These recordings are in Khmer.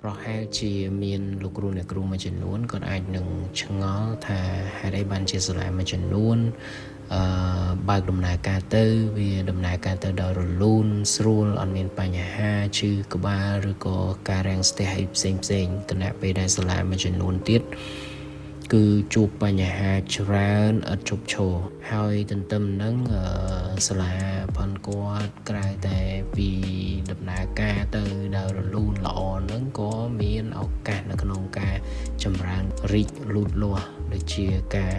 ប្រហែលជាមានលោកគ្រូអ្នកគ្រូមួយចំនួនគាត់អាចនឹងឆ្ងល់ថាហេតុអីបានជាសាលាមួយចំនួនអឺបើកដំណើរការទៅវាដំណើរការទៅដោយរលូនស្រួលអត់មានបញ្ហាឈឺក្បាលឬក៏ការរាំងស្ទះអីផ្សេងផ្សេងខណៈពេលដែលសាលាមួយចំនួនទៀតគឺជួបបញ្ហាច្រើនឥតឈប់ឈរហើយទន្ទឹមនឹងសាលាផនគាត់ក្រៅតែពីដំណើរការទៅដោយរលូនល្អនឹងក៏មានឱកាសនៅក្នុងការចម្រើនរីកលូតលាស់ដូចជាការ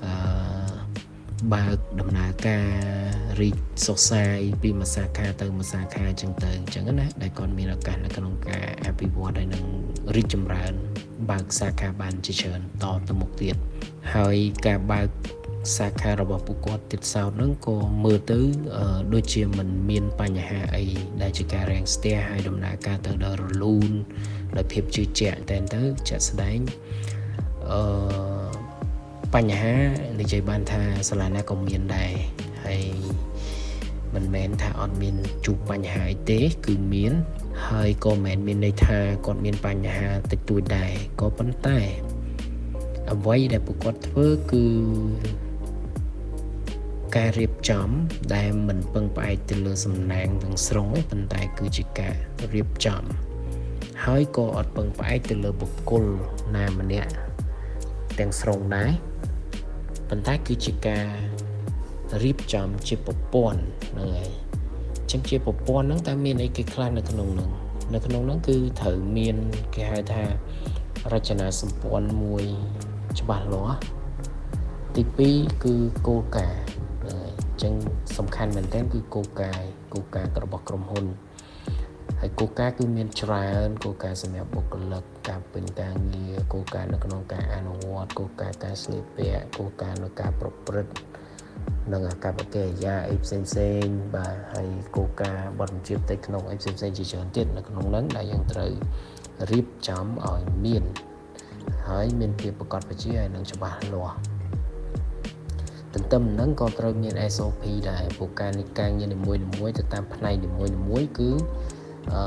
អឺបើកដំណើរការរីកសុសសាយពីមួយសាខាទៅមួយសាខាអញ្ចឹងទៅអញ្ចឹងណាដែលគាត់មានឱកាសនៅក្នុងការអភិវឌ្ឍហើយនឹងរីកចម្រើនបើកសាខាបានជាច្រើនតទៅមុខទៀតហើយការបើកសាខារបស់ពួកគាត់ទៀតសោតហ្នឹងក៏មើលទៅដូចជាមិនមានបញ្ហាអីដែលជាការរាំងស្ទះហើយដំណើរការទៅដល់រលូនដោយភាពជឿជាក់តែទៅជាក់ស្ដែងអឺបញ្ហានិយាយបានថាសាលាណាក៏មានដែរហើយមិនមែនថាអត់មានជួបបញ្ហាអីទេគឺមានហើយក៏មិនមែនមានន័យថាគាត់មានបញ្ហាតិចតួចដែរក៏ប៉ុន្តែអ្វីដែលពួកគាត់ធ្វើគឺការរៀបចំដែលមិនពឹងផ្អែកទៅលើសំណាងទាំងស្រុងទេប៉ុន្តែគឺជាការរៀបចំហើយក៏អត់ពឹងផ្អែកទៅលើបុគ្គលណាម្នាក់ទាំងស្រុងដែរប៉ុន្តែគឺជាការរៀបចំជាប្រព័ន្ធហ្នឹងហើយអញ្ចឹងជាប្រព័ន្ធហ្នឹងតើមានអីគេខ្លះនៅក្នុងហ្នឹងនៅក្នុងហ្នឹងគឺត្រូវមានគេហៅថារចនាសម្ព័ន្ធមួយច្បាស់លាស់ទី2គឺគោលការណ៍ហ្នឹងហើយអញ្ចឹងសំខាន់មែនទែនគឺគោលការណ៍គោលការណ៍របស់ក្រុមហ៊ុនហើយគោលការណ៍គឺមានច្រើនគោលការណ៍សម្រាប់បុគ្គលិកការពេញការងារគោលការណ៍នៅក្នុងការអនុវត្តគោលការណ៍ការស្លៀកពាក់គោលការណ៍នៅការប្រព្រឹត្តនិងអាកប្បកិរិយាអីផ្សេងផ្សេងបាទហើយគោលការណ៍បទបញ្ជាផ្ទៃក្នុងអីផ្សេងផ្សេងជាច្រើនទៀតនៅក្នុងហ្នឹងដែលយើងត្រូវរៀបចំឲ្យមានហើយមានភាពប្រកបប្រជាហើយនឹងច្បាស់លាស់ទន្ទឹមនឹងក៏ត្រូវមាន SOP ដែរព្រោះការនៃការងារនីមួយៗទៅតាមផ្នែកនីមួយៗគឺអឺ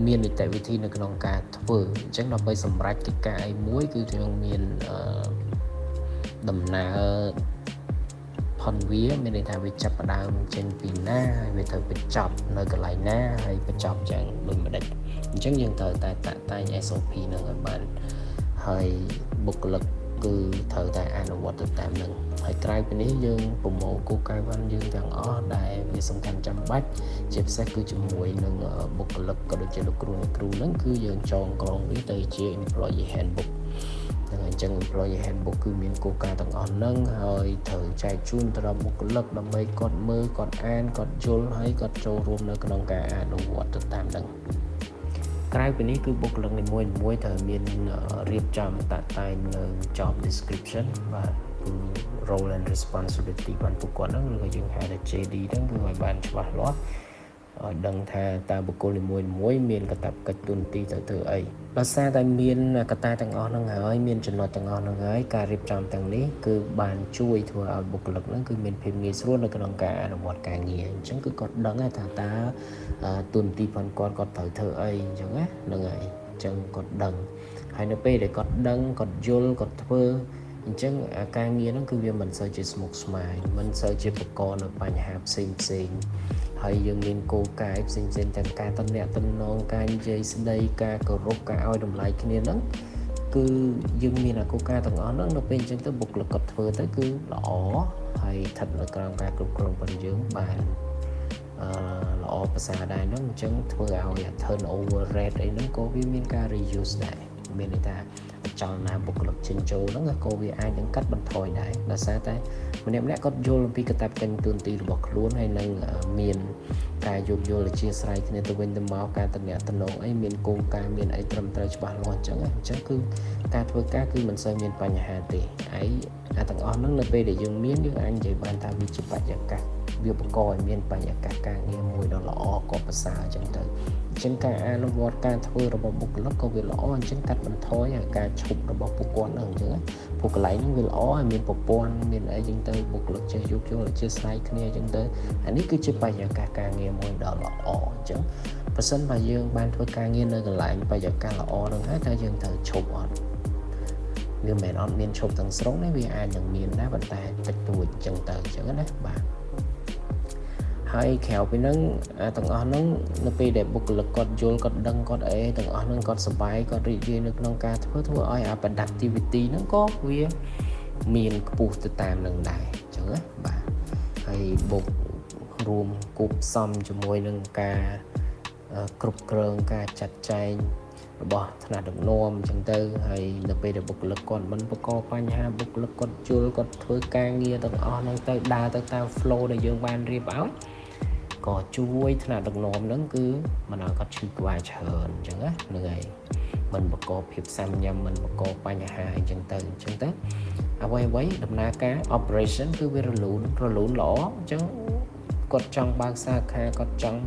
មាននីតិវិធីនៅក្នុងការធ្វើអញ្ចឹងដើម្បីសម្រេចកិច្ចការអីមួយគឺយើងមានអឺដំណើរផនវាមានន័យថាវាចាប់ផ្ដើមចេញពីណាហើយវាត្រូវបញ្ចប់នៅកន្លែងណាហើយបញ្ចប់យ៉ាងដូចម្ដេចអញ្ចឹងយើងត្រូវតែតាក់តែង SOP នឹងឲ្យបានហើយបុគ្គលិកគឺត្រូវតែអនុវត្តទៅតាមនឹងហើយក្រៅពីនេះយើងប្រមូលគោលការណ៍បានយើងទាំងអស់ដែលវាសំខាន់ចាំបាច់ជាពិសេសគឺជាមួយនឹងបុគ្គលិកក៏ដូចជាលោកគ្រូអ្នកគ្រូហ្នឹងគឺយើងចងក្រងវាទៅជា employee handbook ហ្នឹងហើយអញ្ចឹង employee handbook គឺមានគោលការណ៍ទាំងអស់ហ្នឹងហើយត្រូវចែកជូនទៅដល់បុគ្គលិកដើម្បីគាត់មើលគាត់អានគាត់យល់ហើយគាត់ចូលរួមនៅក្នុងការអនុវត្តទៅតាមហ្នឹងក្រៅពីនេះគឺបុគ្គលិកនីមួយៗត្រូវមានរៀបចំតាក់តែងនៅ job description បាទគឺ role and responsibility បានពួកគាត់ហ្នឹងឬក៏យើងហៅថា JD ហ្នឹងគឺឲ្យបានច្បាស់លាស់ឲ្យដឹងថាតើបុគ្គលនីមួយៗមានកាតព្វកិច្ចតួនាទីទៅធ្វើអីដោយសារតែមានកត្តាទាំងអស់ហ្នឹងហើយមានចំណុចទាំងអស់ហ្នឹងហើយការរៀបចំទាំងនេះគឺបានជួយធ្វើឲ្យបុគ្គលិកហ្នឹងគឺមានភាពងាយស្រួលនៅក្នុងការអនុវត្តការងារអញ្ចឹងគឺគាត់ដឹងថាតើតួនាទីផងគាត់គាត់ត្រូវធ្វើអីអញ្ចឹងណាហ្នឹងហើយអញ្ចឹងគាត់ដឹងហើយនៅពេលដែលគាត់ដឹងគាត់យល់គាត់ធ្វើអញ្ចឹងការងារហ្នឹងគឺវាមិនសូវជាស្មុគស្មាញមិនសូវជាបង្កនៅបញ្ហាផ្សេងផ្សេងហើយយើងមានគោលការណ៍ផ្សេងផ្សេងទាំងការតំណាក់តំណងការនិយាយស្ដីការគោរពការឲ្យតម្លៃគ្នាហ្នឹងគឺយើងមានអាគោលការណ៍ទាំងអស់ហ្នឹងនៅពេលអញ្ចឹងទៅបុគ្គលិកគាត់ធ្វើទៅគឺល្អហើយស្ថិតនៅក្រោមការគ្រប់គ្រងរបស់យើងបានអឺល្អប្រសើរដែរហ្នឹងអញ្ចឹងធ្វើឲ្យ turnover rate អីហ្នឹងក៏វាមានការ reduce ដែរមានន័យថាចលនាបុគ្គលិកចេញចូលហ្នឹងក៏វាអាចនឹងកាត់បន្ថយដែរដោយសារតែម្នាក់ម្នាក់គាត់យល់អំពីកាតព្វកិច្ចតួនាទីរបស់ខ្លួនហើយនឹងមានការយោគយល់អធ្យាស្រ័យគ្នាទៅវិញទៅមកការតំណាក់តំណងអីមានគោលការណ៍មានអីត្រឹមត្រូវច្បាស់លាស់អញ្ចឹងអញ្ចឹងគឺការធ្វើការគឺមិនសូវមានបញ្ហាទេហើយអាទាំងអស់ហ្នឹងនៅពេលដែលយើងមានយើងអាចនិយាយបានថាវាជាបរិយាកាស វាបង្កឲ្យមានបរិយាកាសការងារមួយដ៏ល្អក៏ប្រសើរអញ្ចឹងទៅអញ្ចឹងការអនុវត្តការធ្វើរបស់បុគ្គលិកក៏វាល្អអញ្ចឹងកាត់បន្ថយការឈប់របស់ពួកគាត់ហ្នឹងអញ្ចឹងព្រោះកន្លែងហ្នឹងវាល្អហើយមានប្រព័ន្ធមានអីចឹងទៅបុគ្គលិកចេះយោគយល់អធ្យាស្រ័យគ្នាអញ្ចឹងទៅអានេះគឺជាបរិយាកាសការងារមួយដ៏ល្អអញ្ចឹងប្រសិនបើយើងបានធ្វើការងារនៅកន្លែងបរិយាកាសល្អហ្នឹងហើយតើយើងត្រូវឈប់អត់វាមិនមែនអត់មានឈប់ទាំងស្រុងទេវាអាចនឹងមានដែរប៉ុន្តែតិចតួចអញ្ចឹងទៅអញ្ចឹងណាបាទហើយក្រៅពីហ្នឹងអាទាំងអស់ហ្នឹងនៅពេលដែលបុគ្គលិកគាត់យល់គាត់ដឹងគាត់អីទាំងអស់ហ្នឹងគាត់សប្បាយគាត់រីករាយនៅក្នុងការធ្វើធ្វើឲ្យអា productivity ហ្នឹងក៏វាមានខ្ពស់ទៅតាមនឹងដែរអញ្ចឹងណាបាទហើយបុករួមគប់ផ្សំជាមួយនឹងការគ្រប់គ្រងការចាត់ចែងរបស់ថ្នាក់ដឹកនាំអញ្ចឹងទៅហើយនៅពេលដែលបុគ្គលិកគាត់មិនបង្កបញ្ហាបុគ្គលិកគាត់យល់គាត់ធ្វើការងារទាំងអស់ហ្នឹងទៅដើរទៅតាម flow ដែលយើងបានរៀបឲ្យក៏ជួយថ្នាក់ដឹកនាំហ្នឹងគឺមិនឲ្យគាត់ឈឺក្បាលច្រើនអញ្ចឹងណាហ្នឹងហើយមិនបង្កភាពសាំញ៉ាំមិនបង្កបញ្ហាអញ្ចឹងទៅអញ្ចឹងទៅអ្វីអ្វីដំណើរការ operation គឺវារលូនរលូនល្អអញ្ចឹងគាត់ចង់បើកសាខាគាត់ចង់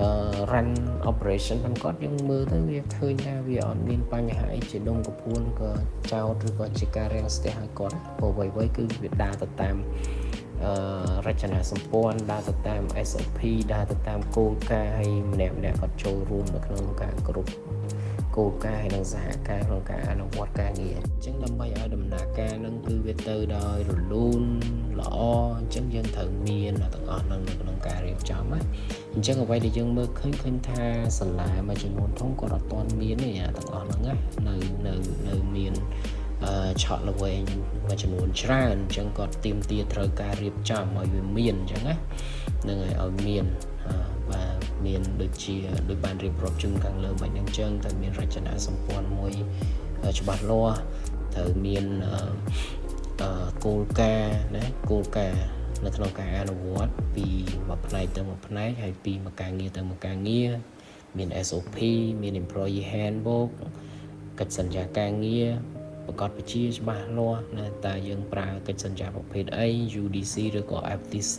អឺ run operation ផងគាត់យើងមើលទៅវាឃើញថាវាអត់មានបញ្ហាអីជាដុំកំភួនក៏ចោតឬក៏ជាការរាំងស្ទះឲ្យគាត់ព្រោះអ្វីៗគឺវាដើរទៅតាមអឺរចនាសម្ព័ន្ធដើរទៅតាម SOP ដើរទៅតាមគោលការណ៍ហើយម្នាក់ម្នាក់គាត់ចូលរួមនៅក្នុងការគ្រប់គោលការណ៍ហើយនិងសហការក្នុងការអនុវត្តការងារអញ្ចឹងដើម្បីឲ្យដំណើរការនឹងគឺវាទៅដោយរលូនល្អអញ្ចឹងយើងត្រូវមានទាំងអស់នឹងនៅក្នុងការរៀបចំណាអញ្ចឹងអ្វីដែលយើងមើលឃើញឃើញថាសាលាមួយចំនួនធំគាត់អត់ទាន់មានទេអាទាំងអស់ហ្នឹងណានៅនៅនៅមានអឺឆក់ល្វែងមួយចំនួនច្រើនអញ្ចឹងគាត់ទៀមទាត្រូវការរៀបចំឲ្យវាមានអញ្ចឹងណានឹងឲ្យឲ្យមានបាទមានដូចជាដូចបានរៀបរាប់ជូនខាងលើបាញ់អញ្ចឹងត្រូវមានរចនាសម្ព័ន្ធមួយច្បាស់លាស់ត្រូវមានគោលការណ៍ណាគោលការណ៍នៅក្នុងការអនុវត្តពីមួយផ្នែកទៅមួយផ្នែកហើយពីមួយការងារទៅមួយការងារមាន SOP មាន employee handbook កិច្ចសន្យាការងារប្រកាសវិជាច្បាស់លាស់ណាតើយើងប្រើកិច្ចសន្យាប្រភេទអី UDC ឬក៏ FTC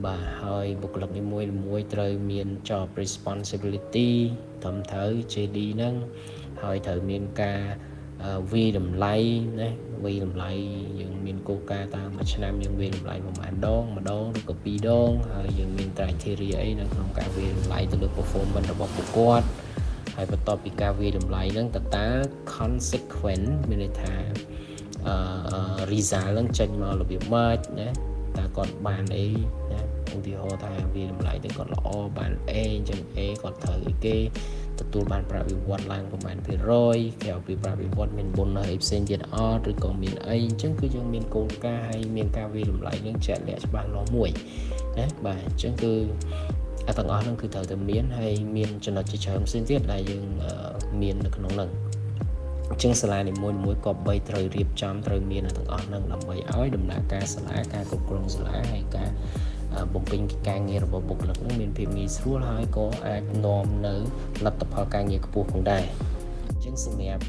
បាទហើយបុគ្គលិកនីមួយៗត្រូវមាន job responsibility ត្រឹមត្រូវ JD ហ្នឹងហើយត្រូវមានការវាយតម្លៃណាវាយតម្លៃយើងមានគោលការណ៍តាមមួយឆ្នាំយើងវាយតម្លៃប្រហែលដងម្ដងឬក៏ពីរដងហើយយើងមាន criteria អីនៅក្នុងការវាយតម្លៃទៅលើ performance របស់ពួកគាត់ហើយបន្ទាប់ពីការវាយតម្លៃហ្នឹងតើតើ consequence មានន័យថាអឺ result ហ្នឹងចេញមករបៀបម៉េចណាតើគាត់បានអីណាឧទាហរណ៍ថាវាតម្លៃទៅគាត់ល្អបាន A អញ្ចឹង A គាត់ត្រូវអីគេទទួលបានប្រាក់បៀវត្សឡើងប្រហែលភាគរយក្រៅពីប្រាក់បៀវត្សមានបុណ្យអីផ្សេងទៀតអត់ឬក៏មានអីអញ្ចឹងគឺយើងមានគោលការណ៍ហើយមានការវាយតម្លៃនឹងជាក់លាក់ច្បាស់លាស់មួយណាបាទអញ្ចឹងគឺអាទាំងអស់ហ្នឹងគឺត្រូវតែមានហើយមានចំណុចជាច្រើនផ្សេងទៀតដែលយើងមាននៅក្នុងហ្នឹងអញ្ចឹងសាលានីមួយៗក៏បីត្រូវរៀបចំត្រូវមានទាំងអស់ហ្នឹងដើម្បីឲ្យដំណើរការសាលាការគ្រប់គ្រងសាលាហើយការបំពេញការងាររបស់បុគ្គលិកនឹងមានភាពងាយស្រួលហើយក៏អាចនាំនៅលទ្ធផលការងារខ្ពស់ផងដែរអញ្ចឹងសម្រាប់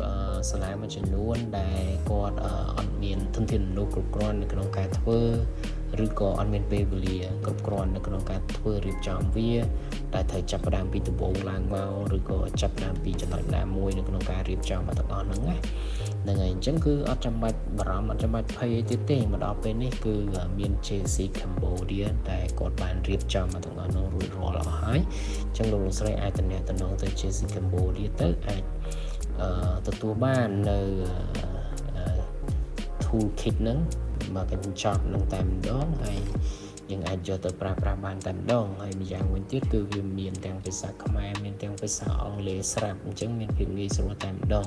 សាលាមួយចំនួនដែលគាត់អត់មានធនធានមនុស្សគ្រប់គ្រាន់នៅក្នុងការធ្វើឬក៏អត់មានពេលវេលាគ្រប់គ្រាន់នៅក្នុងការធ្វើរៀបចំវាដែលត្រូវចាប់ផ្ដើមពីដំបូងឡើងមកឬក៏ចាប់ផ្ដើមពីចំណុចណាមួយនៅក្នុងការរៀបចំមកទាំងអស់ហ្នឹងណាហ្នឹងហើយអញ្ចឹងគឺអត់ចាំបាច់បារម្ភអត់ចាំបាច់ភ័យអីទៀតទេមកដល់ពេលនេះគឺមាន JC Cambodia ដែលគាត់បានរៀបចំមកទាំងអស់នោះរួចរាល់អស់ហើយអញ្ចឹងលោកលោកស្រីអាចទំនាក់ទំនងទៅ JC Cambodia ទៅអាចទទួលបាននៅ tool kit ហ្នឹងមកកញ្ចប់នឹងតែម្ដងហើយយើងអាចយកទៅប្រើប្រាស់បានតែម្ដងហើយម្យ៉ាងវិញទៀតគឺវាមានទាំងភាសាខ្មែរមានទាំងភាសាអង់គ្លេសស្រាប់អញ្ចឹងមានភាពងាយស្រួលតែម្ដង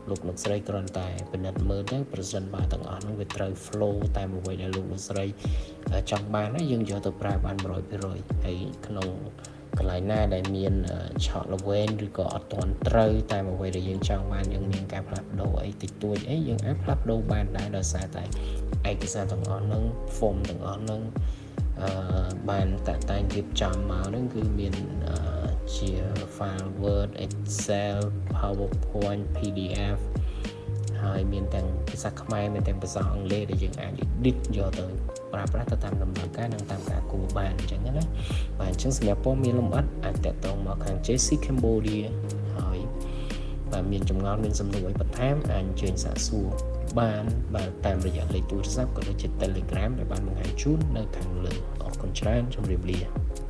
លោកលោកស្រីគ្រាន់តែពិនិត្យមើលទៅប្រសិនបើទាំងអស់ហ្នឹងវាត្រូវ flow តាមអ្វីដែលលោកលោកស្រីចង់បានហើយយើងយកទៅប្រើបាន100%ហើយក្នុងកន្លែងណាដែលមានឆក់ល្វែងឬក៏អត់ទាន់ត្រូវតាមអ្វីដែលយើងចង់បានយើងមានការផ្លាស់ប្ដូរអីតិចតួចអីយើងអាចផ្លាស់ប្ដូរបានដែរដោយសារតែឯកសារទាំងអស់ហ្នឹង form ទាំងអស់ហ្នឹងអឺបានតាក់តែងរៀបចំមកហ្នឹងគឺមានជា file Word, Excel, PowerPoint, PDF ហើយមានទាំងភាសាខ្មែរមានទាំងភាសាអង់គ្លេសដែលយើងអាច edit យកទៅ ប្រើប្រាស់ទៅតាមតម្រូវការនិងតាមការគួរបានអញ្ចឹងណាបាទអញ្ចឹងសម្រាប់ព័ត៌មានលម្អិតអាចតាក់ទងមកខាង JC Cambodia ហើយបាទមានចម្ងល់មានសំណួរអីបន្ថែមអាចអញ្ជើញសាកសួរបានបាទតាមរយៈលេខទូរស័ព្ទក៏ដូចជា Telegram ដែលបានបង្ហាញជូននៅខាងលើអរគុណច្រើនជម្រាបលា។